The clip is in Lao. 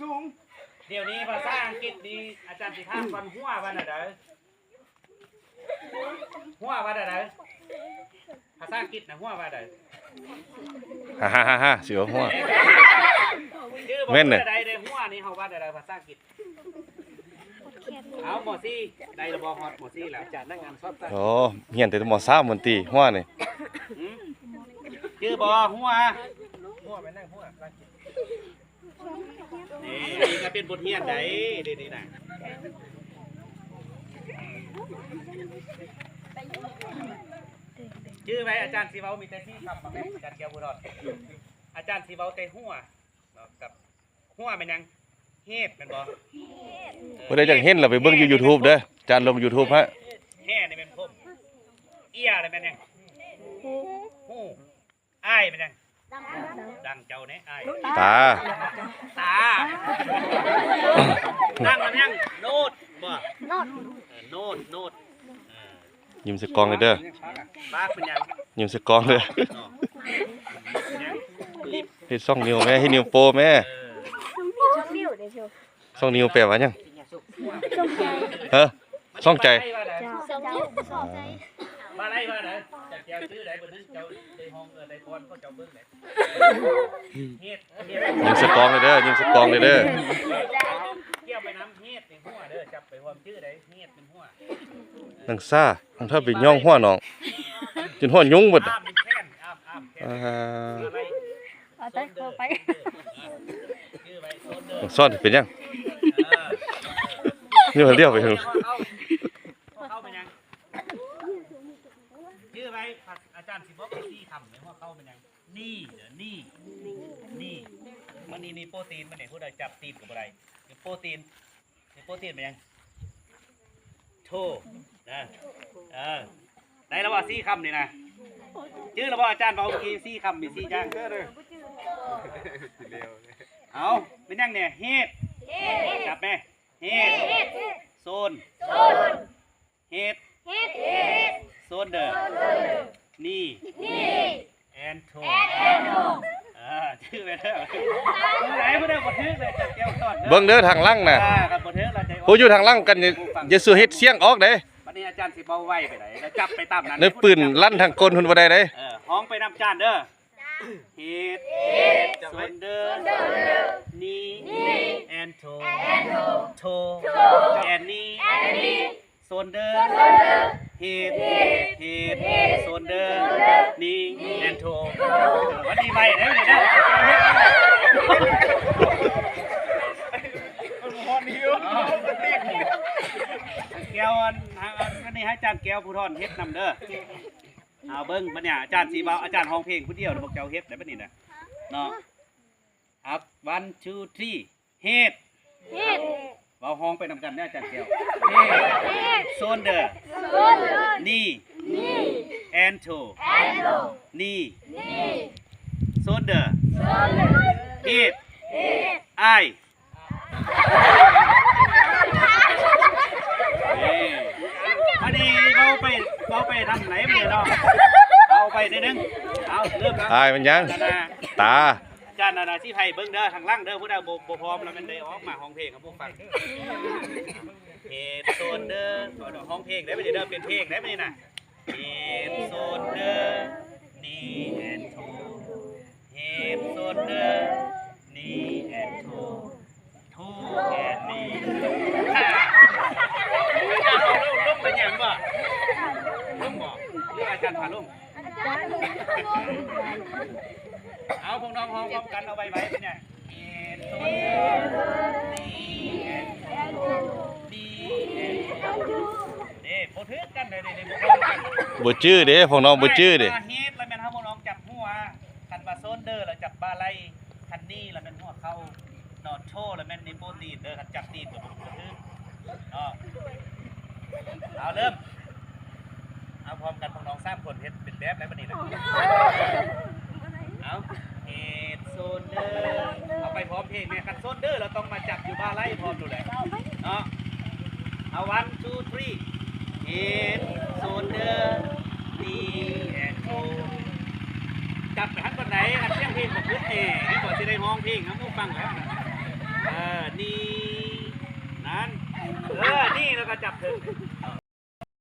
ສູງ. ດຽວນີ້ພາສາອັງກິດນີ້ ອາຈານຊິຖາມກ່ອນ ຫົວວ່າແນວໃດ? ຫົວວ່າແນວໃດ? ພາສາອັງກິດນະ ຫົວວ່າໃດ? ຮາໆໆ ຊິວ່າຫົວ. ແມ່ນແຫຼະ. ໃດໃດ ຫົວນີ້ເຮົາວ່າແນວໃດພາສາອັງກິດ? ເອົາ ມໍສີ່ ໄດ້ລະບໍ່? ຮອດມໍສີ່ແລ້ວ ອາຈານນັກງານສອບ. ໂອ້ ຮຽນແຕ່ມໍສາມພຸ້ນຕິ ຫົວນີ້. ຫືມ? ຈື່ບໍ່? ຫົວ ຫົວແມ່ນຫຍັງ? ຫົວພາສາອັງກິດ. ນີ້ ນີ້ກໍເປັນບົດຮຽນໃດ໋ ນີ້ນະ. ຈື່ໄວ້ ອາຈານຊິເວົ້າມີແຕ່ສີ່ຄຳ ອາຈານແກ້ວພູທອນ. ອາຈານຊິເວົ້າແຕ່ຫົວເນາະ ກັບ ຫົວແມ່ນຫຍັງ? ເຫດແມ່ນບໍ່? ຜູ້ໃດຢາກເຫັນລະໄປເບິ່ງຢູ່ຢູທູບເດີ ອາຈານລົງຢູທູບໃຫ້. ແຮນີ້ແມ່ນຜົມ. ເອຍນີ້ແມ່ນຫຍັງ? ຫູ. ອາຍແມ່ນຫຍັງ? ດັງເຈົ້າແດ່ ອາຍ. ຕາ. ຕາ. ດັງແມ່ນຫຍັງ? ໂນດບໍ່? ໂນດ ເອີ ໂນດ ໂນດ. ເອີ ຍິ້ມໃສ່ກ້ອງເດີ ປາກເປັນຫຍັງ? ຍິ້ມໃສ່ກ້ອງເດີ. ເຮັດສອງນິ້ວແມ້ ເຮັດນິ້ວໂປ້ແມ້. ເອີ ສອງນິ້ວແປວ່າຫຍັງ? ສ່ອງໃຈ. ຮະ? ສ່ອງໃຈ. ເຈົ້າ ສ່ອງໃຈ. ອ່າ ມາໄລ່ວ່າໃດ? ຈັກແກ້ວຊື່ໃດ? ບໍ່ຖືກເຈົ້າໄດ້ຮ້ອງ ເອີ ໄດ້ຟ້ອນເຂົາເຈົ້າເບິ່ງໃດ. ຍິ້ມໃສ່ກ້ອງເດີ ຍິ້ມໃສ່ກ້ອງເດີ. ກ່ຽວໄປນຳ ເຫດນີ້ຫົວເດີ ຈັບໄປຮ່ວມຊື່ໃດ ເຫດ ຫົວ. ນັງຊາ ມັນຖ້າໄປຍ້ອງຫົວນ້ອງ ຈົນຫົວຍຸງເບິດ. ອ້າມແຂນ ອ້າມ ອ້າມແຂນ. ອ່າ ເອົາແຕ່ເຂົ້າໄປ. ສອນເປັນຫຍັງ? ເອີ ນີ້ມັນລ້ຽວໄປເຖິງ ຫົວເຂົ່າເປັນຫຍັງ? ຈື່ໄວ້ ອາຈານຊິບອກສີ່ຄຳ ໃນຫົວເຂົ່າເປັນຫຍັງ? ນີເດີ ນີ ນີ. ມັນນີ້ ນີ້ໂປຣຕີນ ມັນນີ້ ຜູ້ໃດຈັບຕີນກໍບໍ່ໄດ້. ໂປຣຕີນ ໂປຣຕີນແມ່ນຫຍັງ? ໂທ ນະ. ເອີ ໄດ້ແລ້ວບໍ່ ສີ່ຄຳນີ້ນະ? ຈື່ແລ້ວບໍ່ ອາຈານເວົ້າເມື່ອກີ້ສີ່ຄຳ ມີສີ່ຢ່າງ. ເອົາ ແມ່ນຫຍັງແດ່? ເຫດ ຈັບແມ່ ເຫດ. ໂຊນ ເຫດ ໂຊນເດີ ນີ ແອນໂທ ເອີ ຖືກແລ້ວ. ຜູ້ໃດ ຜູ້ໃດບໍ່ຖືກເລີຍ ຈັບແກ້ວສອນເດີ. ເບິ່ງເດີທາງຫຼັງນະ ອ່າ ຄັນບໍ່ຖືກລະຈະ ຜູ້ຢູ່ທາງຫຼັງກັນ ຢ່າສູ່ເຮັດສຽງອອກເດ້. ບັດນີ້ອາຈານຊິເວົ້າໄວໄປໃດ ແລ້ວຈັບໄປຕາມນັ້ນ ໃນປືນລັນທາງກົ້ນພຸ້ນບໍ່ໄດ້ເດ້. ເອີ ຮ້ອງໄປນຳຈານເດີ. ເຫດ ໂຊນເດີ ນີ ແອນໂທ ໂທ ແອນນີ ໂຊນເດີ ເຫດ ເຫດ ໂຊນເດີ ນີ ແອນໂທ. ວັນນີ້ໄວເດີ ເດີ ແກ້ວ ອັນ ອັນນີ້ໃຫ້ອາຈານແກ້ວພູທອນເຮັດນຳເດີ. ເອົາເບິ່ງບັດນີ້ ອາຈານຊິເວົ້າ ອາຈານຮ້ອງເພງຜູ້ດຽວ ພວກເຈົ້າເຮັດໄດ້ບັດນີ້ນະ ເນາະ. ອັບ ວັນ ທູ ທຣີ ເຫດ ເຫດ. ເວົ້າຮ້ອງໄປນຳກັນເດີ ອາຈານແກ້ວ. ເຫດ ໂຊນເດີ ໂຊນເດີ ນີ ນີ ແອນໂທ ແອນໂທ ນີ ນີ ໂຊນເດີ ໂຊນເດີ ເຫດ ເຫດ ອາຍ ນີ້ ອັນນີ້ເວົ້າໄປ ເວົ້າໄປທາງໃດແມ່ນເນາະ ເອົາໄປໜ້ອຍໜຶ່ງ. ເອົາ ເລີ່ມແລ້ວ ອາຍແມ່ນຫຍັງ? ຕາ ອາຈານນະ ຊິໃຫ້ເບິ່ງເດີ ທາງຫຼັງເດີ ຜູ້ໃດບໍ່ ບໍ່ພ້ອມລະແມ່ນໄດ້ອອກມາຮ້ອງເພງໃຫ້ໝູ່ຟັງ. ເຫດ ໂຊນເດີ ຮ້ອງເພງໄດ້ບັດນີ້ເດີ ເປັນເພງໄດ້ບັດນີ້ນະ. ເຫດ ໂຊນເດີ ນີ ແອນໂທ ເຫດ ໂຊນເດີ ນີ ແອນໂທ ທູ ແອນນີ. ລົງ ລົງໄປຫຍັງບໍ່? ລົງບໍ່? ຫຼືອາຈານພາລົງ? ເອົາ ພວກນ້ອງຮ້ອງພ້ອມກັນ ເອົາໄວໆ ເປັນຫຍັງ? ເຫດ ໂຊນເດີ ນີ ແອນໂທ ນີ ແອນໂທ. ເດ້ ບໍ່ຖືກກັນເດ້ ເດ້ ບໍ່ຖືກກັນ. ບໍ່ຈື່ເດ້ ພວກນ້ອງບໍ່ຈື່ເດ້. ເຫດລະແມ່ນເຮົາພວກນ້ອງຈັບຫົວ, ຄັນວ່າໂຊນເດີລະຈັບບ່າໄຫຼ່, ຄັນນີລະແມ່ນຫົວເຂົ່າ, ໂຕໂທລະແມ່ນນິ້ວໂປ້ຕີນເດີ. ຄັນຈັບຕີນກໍບໍ່ຖືກເນາະ. ເອົາ ເລີ່ມ. ເອົາ ພ້ອມກັນພວກນ້ອງສາມຄົນເຮັດເປັນແບບໃດບັດນີ້ນະ. ເອົາ ເຫດ ໂຊນເດີ ເອົາໄປພ້ອມເພງແມ່. ຄັນໂຊນເດີລະຕ້ອງມາຈັບຢູ່ບ່າໄຫຼ່ພ້ອມໂລດແຫຼະເນາະ. ເອົາ ວັນ ທູ ທຣີ. ເຫດ ໂຊນເດີ ນີ ແອນໂທ. ຈັບໄປຫັ້ນປານໃດ? ຄັນສຽງເພງບໍ່ຂຶ້ນແນ່ ເຫັນບໍ່ ຊິໄດ້ຮ້ອງເພງໃຫ້ໝູ່ຟັງແລ້ວ. ເອີ ກໍຈັບເຖິງ